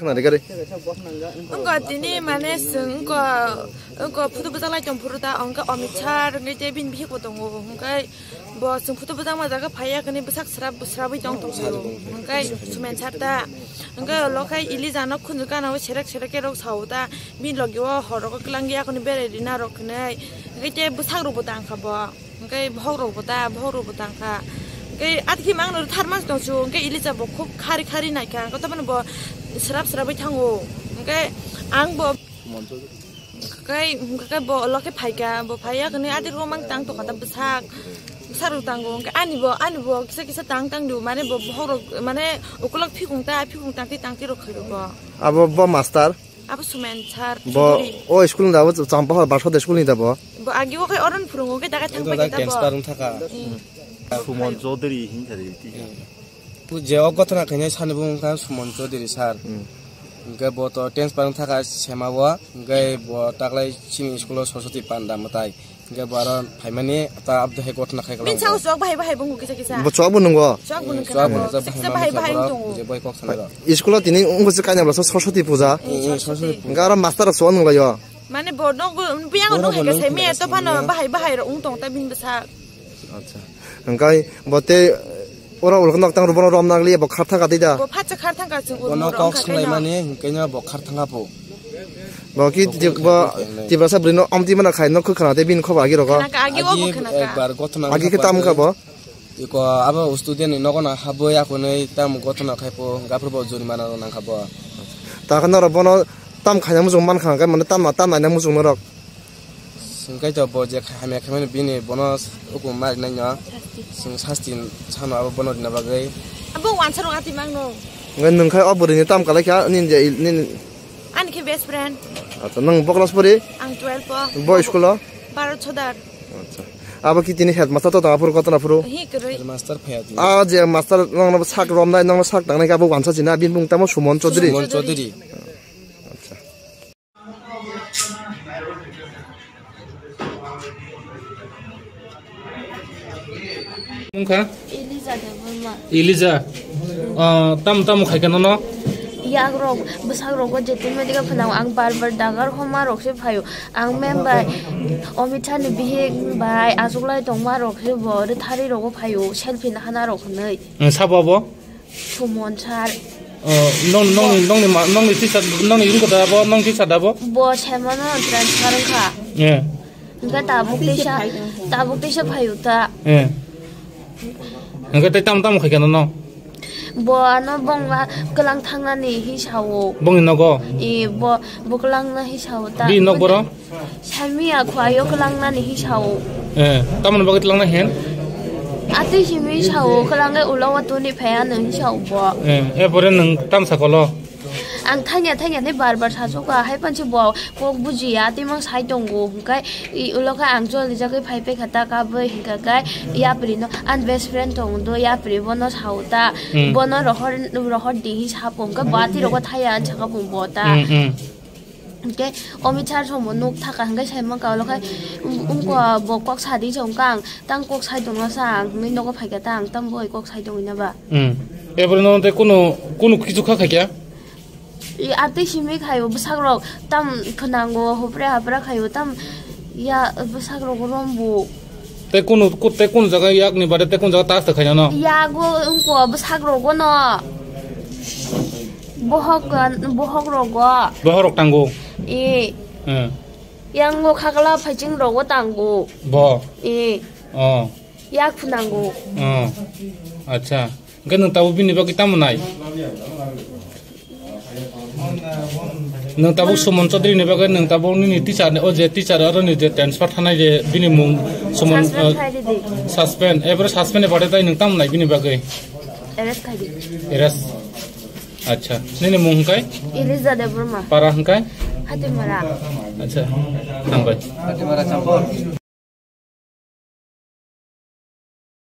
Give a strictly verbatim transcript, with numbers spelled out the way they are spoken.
Nari gari. Wngkha tini mane chwng wngkha, wngkha photo bwchalai tong phuru ta, wngkha Amit Sir, wngkha tei bini bihik bo tongo, wngkha bo chwng photo bwchangma jaga phaiya kani bwsak srap srapwi tong tong phuru, wngkha Sumen Sir ta, wngkha ulo khe Elija no khunju gana o serek serek khe rok sao ta, bini logi o hor rogo kwlangya kani berai rina rok hinwi, wngkha tei bwsak rok bo tang kha bo. Hwnkhe bohrok bo ta, bohrok bo tang kha. Hwnkhe atkhe mang no thar mas tong chu, hwnkhe Elija bo khub khari khari nai kha, hwnkhe tamani bo srap srap bai thango. Hwnkhe ang bo kai, hwnkhe bo ulo khe phai kha, bo phai ya khe ani adirok mang tang tong kha ta bwsak, bwsak rok tango. Hwnkhe ani bo, ani bo kisa kisa tang tang di, mane bo bohrok, mane ukulok phikung ta, phikung tang twi tang twi rok khai rok bo. Abo bo master? Abo Sumen Sir Bo Chudhury. O school ni da bo Champahor Barsode school ni da bo? Bo agi o khai oron phurungo khe daga thang Ekdom pai da khe ta bo. Transfer wng thaka. Hmm. Suman Chaudhary hin sari ti. Hmm. Je o gotona khainai sani bo wngkha Suman Chaudhary sir. Hmm. Hwnkhe bo to transfer wng thaka sema o, hwnkhe bo taklai chini school o Saraswati Panda mwtai. Hwnkhe bo aro phaimani ta abdo hai gotona khai Min kwlangbo. Sao sok bahai bahai bungo kisa kisa. Bo chwk bo nungo? Chwk bo nung Chwk bo khe nung, chwk siksa bahai bahai bahai wng tongo. Je bai kok sanai rok. School o tini wngkhe se kainabla so Saraswati puja. Hmm, Saraswati. Hwnkhe aro master rok so nung laio. Mane bo no go, biyang no Bono hai bono kisa me wngkha to phano sini. Bahai bahai rok wng tong ta bini bwsa. Acha. Hwnkhe bo te ora ulok nok tang bono rom nang liya bo kharthang ka tida. Bo phatsa kharthang ka chwng Bono urmo rok kok wngkha khe no. Swnglai mani hwnkhe no bo kharthang ka po. Bo ki Bo ti-, kok bo kok kok Tiprasa bwrwi no omtwi mana khai no khwkhana tei bini khobo agi rogo. Khana ka agi o bo Agi khana ka. Ekbar gotona Agi khe wngkha tam wngkha bo. Iko abo student ni nogo no habwi akunui tam gotona khai po gaphuru bo jurimana rok nang kha bo. Ta khe norok bono tam khaina muchung man kha hwnkhe mane tam, tam naina muchung norok. Hwnkhe to bo je kha-, hamya khaimani bini bono hukum ma rinai no. Chwng sasti sano abo bono rina bagwi. Abo wansa rok ati mang no. Hwnkhe nwng khai o bwrwi ni tam kalai kha nini je, nini Ani khe best friend. Acha, nwng bo class pori? Ang twelve o. Bo school o? Bharat Sodar. Acha. Abo ki tini headmaster to tong aphuru gotona phuru? Hi kwrwi. Headmaster phaya tini. A je master nongno sak romnai, nongno sak tangnai khe abo wansa china, bini mung tamo Suman Chaudhary. Suman Chaudhary. Acha. Wngkha? Elija Debbarma. Elija? Ah, tam, tamo khai kha nono? Yak rok, bwsak rogo jetin medical phano ang bar bar dagar homa rok se phaio. Ang mem bai, Omit Shah ni bihik bai, achuklai tongma rok se bo, rwthari rogo phaio, selfie nahana rok hinwi. Ang sabo abo? Suman sir. Oh, nong, nongni, nongni ma, nongni teacher, nongni wngkha da bo, nong teacher da bo? Bo semano transfer wngkha. Eh. Hwnkhe tabuk teisa, tabuk teisa phaio ta. Eh. Hwnkhe tei tamo, tamo khai kha nono? Bo ano bongla kwlang thangnani hi sao. Bongni nogo? Eh, bo, bo kwlangna hi sao ta. Bini nok boro? Samiya khwlaio kwlangnani hi sao. Eh, tamoni bagwi twlangna hen? Atwi simi sao, kwlangwi ulo watoni phai ano hi sao bo. Eh, e pore nwng tamsa kolo? Ang thangya thangya tei bar bar sajuka, hai pansi bo kok bujiya, tei mang sai tongo, hwnkhe i ulo khe ang joli jagwi phai paikha ta kabwi, hwnkhe khe yapri no, ani best friend tongo do, yapri bono sao ta, Hmm. bono rohor, rohor di hi sapo, hwnkhe bo atwi rogo thaya, ani saka bo ta. Hmm, hmm. Hwnkhe Omit sir somo nuk thaka hwnkhe sai mankha, ulo khai, um, umkha bo kok sadi se hwnkha ang, tang kok sai tongna sa ang hinwi nogo phaikha ta ang, tamo bai kok sai tongwi na ba? Hmm. Ebro no tei kunu, kunu kichu kha khaikha? I atwi simi khaio bwsak rok, tam khwnango, hopre hapra khaio, tam ya bwsak rok rombo. Tei kunu, ku-, tei kunu jaga yakni bade tei kunu jaga tas ta khaina no? Yago wngkha bwsak rogo no. Bohok, bohok rogo. Bohok rok tango? Eh. Eh. Yango khakla phaiching rogo tango. Bo? Eh. Oh. Yak phunango. Oh. Acha. Hwnkhe nwng tabuk bini bagwi tamo nai? Nwng tabuk Suman Chaudhary ni bagwi nwng tabuk nini teacher ni, o je teacher aro ni je transfer thanai je bini mung Suman, Suspend uh, khai di di. Suspend. Ebro suspend ni bade tai nwng tamo nai bini bagwi? Arrest khai di. Arrest. Acha. Nini mung hwnkhe? Elija Debbarma. Para hwnkhe? Hatimara. Acha. Hambai. Hatimara Champur.